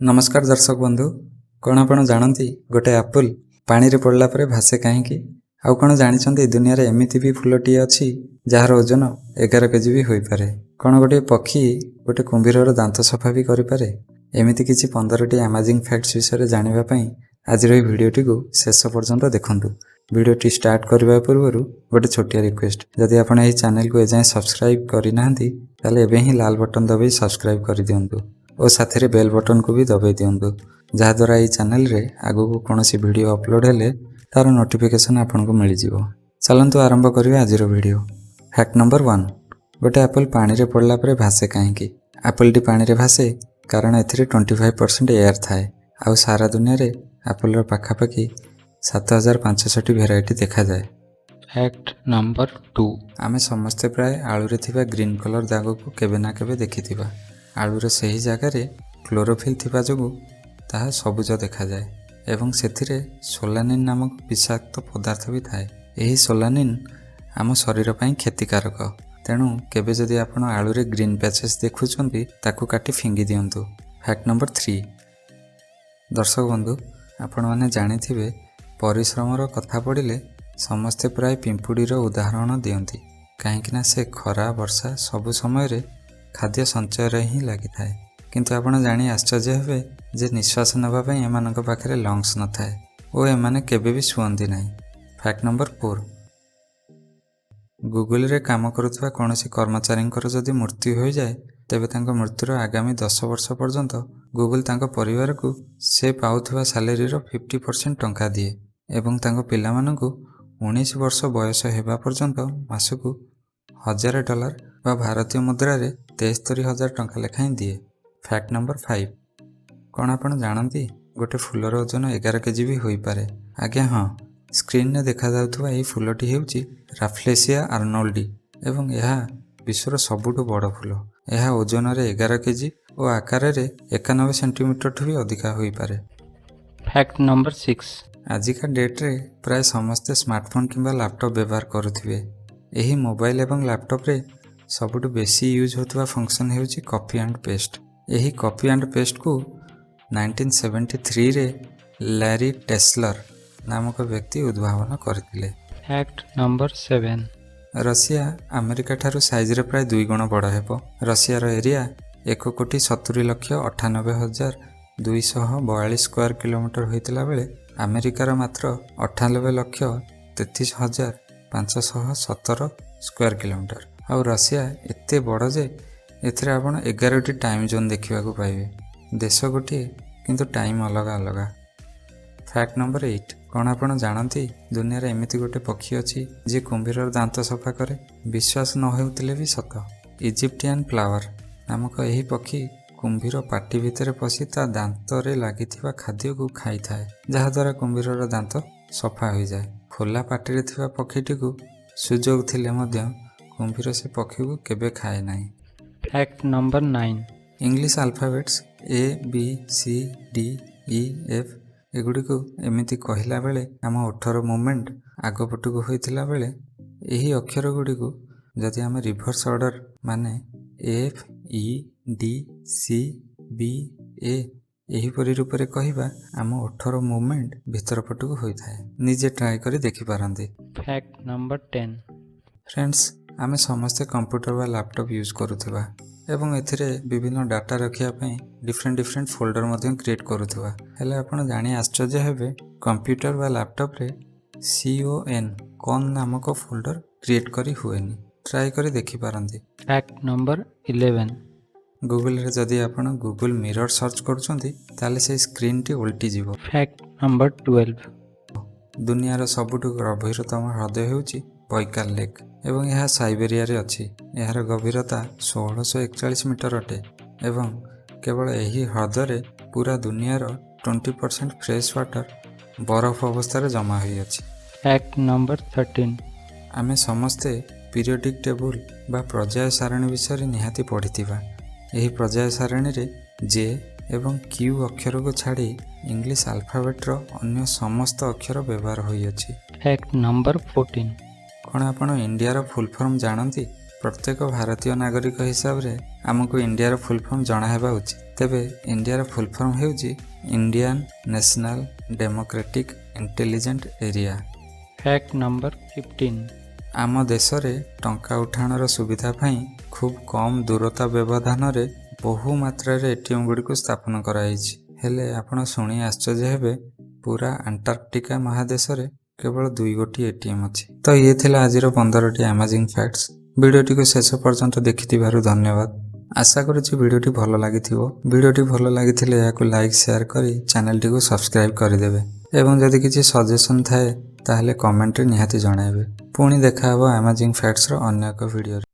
ନମସ୍କାର ଦର୍ଶକ ବନ୍ଧୁ। କ'ଣ ଆପଣ ଜାଣନ୍ତି, ଗୋଟେ ଆପଲ୍ ପାଣିରେ ପଡ଼ିଲା ପରେ ଭାସେ କାହିଁକି? ଆଉ କ'ଣ ଜାଣିଛନ୍ତି, ଦୁନିଆରେ ଏମିତି ବି ଫୁଲଟିଏ ଅଛି ଯାହାର ଓଜନ 11 କେଜି ବି ହୋଇପାରେ? କ'ଣ ଗୋଟିଏ ପକ୍ଷୀ ଗୋଟେ କୁମ୍ଭୀରର ଦାନ୍ତ ସଫା ବି କରିପାରେ? ଏମିତି କିଛି 15ଟି ଆମାଜିଂ ଫ୍ୟାକ୍ଟସ୍ ବିଷୟରେ ଜାଣିବା ପାଇଁ ଆଜିର ଏହି ଭିଡ଼ିଓଟିକୁ ଶେଷ ପର୍ଯ୍ୟନ୍ତ ଦେଖନ୍ତୁ। ଭିଡ଼ିଓଟି ଷ୍ଟାର୍ଟ କରିବା ପୂର୍ବରୁ ଗୋଟେ ଛୋଟିଆ ରିକ୍ୱେଷ୍ଟ, ଯଦି ଆପଣ ଏହି ଚ୍ୟାନେଲକୁ ଏଯାଏଁ ସବସ୍କ୍ରାଇବ୍ କରିନାହାନ୍ତି, ତାହେଲେ ଏବେ ହିଁ ଲାଲ ବଟନ୍ ଦବାଇ ସବସ୍କ୍ରାଇବ୍ କରିଦିଅନ୍ତୁ ଓ ସାଥିରେ ବେଲ୍ ବଟନ୍କୁ ବି ଦବାଇ ଦିଅନ୍ତୁ, ଯାହାଦ୍ୱାରା ଏହି ଚ୍ୟାନେଲରେ ଆଗକୁ କୌଣସି ଭିଡ଼ିଓ ଅପଲୋଡ଼ ହେଲେ ତା'ର ନୋଟିଫିକେସନ୍ ଆପଣଙ୍କୁ ମିଳିଯିବ। ଚାଲନ୍ତୁ ଆରମ୍ଭ କରିବା ଆଜିର ଭିଡ଼ିଓ। ଫ୍ୟାକ୍ଟ ନମ୍ବର 1, ଗୋଟେ ଆପଲ୍ ପାଣିରେ ପଡ଼ିଲା ପରେ ଭାସେ କାହିଁକି? ଆପଲ୍ଟି ପାଣିରେ ଭାସେ କାରଣ ଏଥିରେ 25% ଏୟାର ଥାଏ। ଆଉ ସାରା ଦୁନିଆରେ ଆପଲ୍ର ପାଖାପାଖି 7500ଟି ଭେରାଇଟି ଦେଖାଯାଏ। Fact number 2. ଆମେ ସମସ୍ତେ ପ୍ରାୟ ଆଳୁରେ ଥିବା ଗ୍ରୀନ୍ କଲର୍ ଦାଗକୁ କେବେ ନା କେବେ ଦେଖିଥିବା। ଆଳୁର ସେହି ଜାଗାରେ କ୍ଲୋରୋଫିଲ୍ ଥିବା ଯୋଗୁଁ ତାହା ସବୁଜ ଦେଖାଯାଏ ଏବଂ ସେଥିରେ ସୋଲାନିନ୍ ନାମକ ବିଷାକ୍ତ ପଦାର୍ଥ ବି ଥାଏ। ଏହି ସୋଲାନିନ୍ ଆମ ଶରୀର ପାଇଁ କ୍ଷତିକାରକ। ତେଣୁ କେବେ ଯଦି ଆପଣ ଆଳୁରେ ଗ୍ରୀନ୍ ପ୍ୟାଚେସ୍ ଦେଖୁଛନ୍ତି, ତାକୁ କାଟି ଫିଙ୍ଗି ଦିଅନ୍ତୁ। Fact number 3। ଦର୍ଶକ ବନ୍ଧୁ, ଆପଣମାନେ ଜାଣିଥିବେ, ପରିଶ୍ରମର କଥା ପଡ଼ିଲେ ସମସ୍ତେ ପ୍ରାୟ ପିମ୍ପୁଡ଼ିର ଉଦାହରଣ ଦିଅନ୍ତି, କାହିଁକିନା ସେ ଖରା, ବର୍ଷା ସବୁ ସମୟରେ ଖାଦ୍ୟ ସଞ୍ଚୟରେ ହିଁ ଲାଗିଥାଏ। କିନ୍ତୁ ଆପଣ ଜାଣି ଆଶ୍ଚର୍ଯ୍ୟ ହେବେ ଯେ ନିଶ୍ୱାସ ନେବା ପାଇଁ ଏମାନଙ୍କ ପାଖରେ ଲଙ୍ଗସ୍ ନଥାଏ ଓ ଏମାନେ କେବେ ବି ଶୁଅନ୍ତି ନାହିଁ। ଫ୍ୟାକ୍ଟ ନମ୍ବର 4, ଗୁଗୁଲରେ କାମ କରୁଥିବା କୌଣସି କର୍ମଚାରୀଙ୍କର ଯଦି ମୃତ୍ୟୁ ହୋଇଯାଏ, ତେବେ ତାଙ୍କ ମୃତ୍ୟୁର ଆଗାମୀ 10 ବର୍ଷ ପର୍ଯ୍ୟନ୍ତ ଗୁଗୁଲ ତାଙ୍କ ପରିବାରକୁ ସେ ପାଉଥିବା ସାଲେରୀର 50% ଟଙ୍କା ଦିଏ ଏବଂ ତାଙ୍କ ପିଲାମାନଙ୍କୁ 19 ବର୍ଷ ବୟସ ହେବା ପର୍ଯ୍ୟନ୍ତ ମାସକୁ 1000 ଡଲାର ବା ଭାରତୀୟ ମୁଦ୍ରାରେ 73,000 ଟଙ୍କା ଲେଖାଏଁ ଦିଏ। ଫ୍ୟାକ୍ଟ ନମ୍ବର 5, କ'ଣ ଆପଣ ଜାଣନ୍ତି, ଗୋଟେ ଫୁଲର ଓଜନ 11 କେଜି ବି ହୋଇପାରେ? ଆଜ୍ଞା ହଁ, ସ୍କ୍ରିନରେ ଦେଖାଯାଉଥିବା ଏହି ଫୁଲଟି ହେଉଛି ରାଫ୍ଲେସିଆ ଆର୍ନୋଲ୍ଡି ଏବଂ ଏହା ବିଶ୍ୱର ସବୁଠୁ ବଡ଼ ଫୁଲ। ଏହା ଓଜନରେ 11 କେଜି ଓ ଆକାରରେ 91 ସେଣ୍ଟିମିଟରଠୁ ବି ଅଧିକା ହୋଇପାରେ। Fact number 6. ଆଜିକା ଡେଟ୍ରେ ପ୍ରାୟ ସମସ୍ତେ ସ୍ମାର୍ଟଫୋନ୍ କିମ୍ବା ଲାପଟପ୍ ବ୍ୟବହାର କରୁଥିବେ। ଏହି ମୋବାଇଲ ଏବଂ ଲାପଟପ୍ରେ ସବୁଠୁ ବେଶୀ ୟୁଜ୍ ହେଉଥିବା ଫଙ୍କସନ୍ ହେଉଛି କପି ଆଣ୍ଡ ପେଷ୍ଟ। ଏହି କପି ଆଣ୍ଡ ପେଷ୍ଟକୁ 1973ରେ ଲ୍ୟାରି ଟେସ୍ଲର ନାମକ ବ୍ୟକ୍ତି ଉଦ୍ଭାବନ କରିଥିଲେ। Fact number 7. Russia America ଠାରୁ ସାଇଜରେ ପ୍ରାୟ ଦୁଇ ଗୁଣ ବଡ଼ ହେବ। ରଷିଆର ଏରିଆ 1,70,98,242 ସ୍କୋୟାର କିଲୋମିଟର ହୋଇଥିଲା ବେଳେ ଆମେରିକାର ମାତ୍ର 98,33,517 ସ୍କୋୟାର କିଲୋମିଟର। ଆଉ ରଷିଆ ଏତେ ବଡ଼ ଯେ ଏଥିରେ ଆପଣ 11ଟି ଟାଇମ୍ ଜୋନ୍ ଦେଖିବାକୁ ପାଇବେ। ଦେଶ ଗୋଟିଏ, କିନ୍ତୁ ଟାଇମ୍ ଅଲଗା ଅଲଗା। ଫ୍ୟାକ୍ଟ ନମ୍ବର 8, କ'ଣ ଆପଣ ଜାଣନ୍ତି, ଦୁନିଆରେ ଏମିତି ଗୋଟେ ପକ୍ଷୀ ଅଛି ଯିଏ କୁମ୍ଭୀରର ଦାନ୍ତ ସଫା କରେ? ବିଶ୍ୱାସ ନ ହେଉଥିଲେ ବି ସତ। ଇଜିପ୍ଟିଆନ୍ ପ୍ଲାୱର ନାମକ ଏହି ପକ୍ଷୀ କୁମ୍ଭୀର ପାଟି ଭିତରେ ପଶି ତା ଦାନ୍ତରେ ଲାଗିଥିବା ଖାଦ୍ୟକୁ ଖାଇଥାଏ, ଯାହାଦ୍ୱାରା କୁମ୍ଭୀରର ଦାନ୍ତ ସଫା ହୋଇଯାଏ। ଖୋଲା ପାଟିରେ ଥିବା ପକ୍ଷୀଟିକୁ ସୁଯୋଗ ଥିଲେ ମଧ୍ୟ କୁମ୍ଭୀର ସେ ପକ୍ଷୀକୁ କେବେ ଖାଏ ନାହିଁ। Fact number 9. English alphabets A, B, C, D, E, F ଏଗୁଡ଼ିକୁ ଏମିତି କହିଲା ବେଳେ ଆମ ଓଠର ମୁଭମେଣ୍ଟ ଆଗପଟକୁ ହୋଇଥିଲା ବେଳେ ଏହି ଅକ୍ଷର ଗୁଡ଼ିକୁ ଯଦି ଆମେ ରିଭର୍ସ ଅର୍ଡ଼ର ମାନେ F, E, D, C, B, A ଏହିପରି ରୂପରେ କହିବା, ଆମ ଓଠର ମୁଭମେଣ୍ଟ ଭିତର ପଟକୁ ହୋଇଥାଏ। ନିଜେ ଟ୍ରାଏ କରି ଦେଖିପାରନ୍ତି। Fact number 10. Friends, ଆମେ ସମସ୍ତେ କମ୍ପ୍ୟୁଟର ବା ଲାପଟପ୍ ୟୁଜ୍ କରୁଥିବା ଏବଂ ଏଥିରେ ବିଭିନ୍ନ ଡାଟା ରଖିବା ପାଇଁ ଡିଫରେଣ୍ଟ ଡିଫରେଣ୍ଟ ଫୋଲ୍ଡର ମଧ୍ୟ କ୍ରିଏଟ୍ କରୁଥିବା। ହେଲେ ଆପଣ ଜାଣି ଆଶ୍ଚର୍ଯ୍ୟ ହେବେ, କମ୍ପ୍ୟୁଟର ବା ଲାପଟପ୍ରେ CON କନ୍ ନାମକ ଫୋଲ୍ଡର କ୍ରିଏଟ୍ କରି ହୁଏନି। ଟ୍ରାଏ କରି ଦେଖିପାରନ୍ତି। Fact number 11. ଗୁଗଲରେ ଯଦି ଆପଣ ଗୁଗଲ ମିରର ସର୍ଚ୍ଚ କରୁଛନ୍ତି, ତାହେଲେ ସେଇ ସ୍କ୍ରିନ୍ଟି ଓଲଟିଯିବ। Fact number 12. ଦୁନିଆର ସବୁଠୁ ଗଭୀରତମ ହ୍ରଦ ହେଉଛି ବୈକାଲ ଲେକ୍ ଏବଂ ଏହା ସାଇବେରିଆରେ ଅଛି। ଏହାର ଗଭୀରତା 1641 ମିଟର ଅଟେ ଏବଂ କେବଳ ଏହି ହ୍ରଦରେ ପୁରା ଦୁନିଆର 20% ଫ୍ରେଶ୍ ୱାଟର ବରଫ ଅବସ୍ଥାରେ ଜମା ହୋଇଅଛି। Fact number 13. ଆମେ ସମସ୍ତେ ପିରିୟଡ଼ିକ୍ ଟେବୁଲ୍ ବା ପର୍ଯ୍ୟାୟ ସାରଣୀ ବିଷୟରେ ନିହାତି ପଢ଼ିଥିବା। ଏହି ପର୍ଯ୍ୟାୟ ସାରଣୀରେ ଜେ ଏବଂ କ୍ୟୁ ଅକ୍ଷରକୁ ଛାଡ଼ି ଇଂଲିଶ ଆଲଫାବେଟ୍ର ଅନ୍ୟ ସମସ୍ତ ଅକ୍ଷର ବ୍ୟବହାର ହୋଇଅଛି। Fact number 14. କ'ଣ ଆପଣ ଇଣ୍ଡିଆର ଫୁଲ୍ ଫର୍ମ ଜାଣନ୍ତି? ପ୍ରତ୍ୟେକ ଭାରତୀୟ ନାଗରିକ ହିସାବରେ ଆମକୁ ଇଣ୍ଡିଆର ଫୁଲ୍ ଫର୍ମ ଜଣା ହେବା ଉଚିତ। ତେବେ ଇଣ୍ଡିଆର ଫୁଲ୍ ଫର୍ମ ହେଉଛି Indian National Democratic Intelligent Area। Fact number 15. ଆମ ଦେଶରେ ଟଙ୍କା ଉଠାଣର ସୁବିଧା ପାଇଁ ଖୁବ୍ କମ୍ ଦୂରତା ବ୍ୟବଧାନରେ ବହୁ ମାତ୍ରାରେ ଏଟିଏମ୍ ଗୁଡ଼ିକୁ ସ୍ଥାପନ କରାଯାଇଛି। ହେଲେ ଆପଣ ଶୁଣି ଆଶ୍ଚର୍ଯ୍ୟ ହେବେ, ପୁରା ଆଣ୍ଟାର୍କଟିକା ମହାଦେଶରେ କେବଳ ଦୁଇ ଗୋଟି ଏଟିଏମ୍ ଅଛି। ତ ଇଏ ଥିଲା ଆଜିର 15ଟି ଆମାଜିଂ ଫ୍ୟାକ୍ଟସ୍। ଭିଡ଼ିଓଟିକୁ ଶେଷ ପର୍ଯ୍ୟନ୍ତ ଦେଖିଥିବାରୁ ଧନ୍ୟବାଦ। ଆଶା କରୁଛି ଭିଡ଼ିଓଟି ଭଲ ଲାଗିଥିବ। ଭିଡ଼ିଓଟି ଭଲ ଲାଗିଥିଲେ ଏହାକୁ ଲାଇକ୍, ସେୟାର କରି ଚ୍ୟାନେଲଟିକୁ ସବସ୍କ୍ରାଇବ୍ କରିଦେବେ ଏବଂ ଯଦି କିଛି ସଜେସନ୍ ଥାଏ, ତାହେଲେ କମେଣ୍ଟରେ ନିହାତି ଜଣାଇବେ। ପୁଣି ଦେଖାହେବ ଆମାଜିଂ ଫ୍ୟାକ୍ଟସର ଅନ୍ୟ ଏକ ଭିଡ଼ିଓରେ।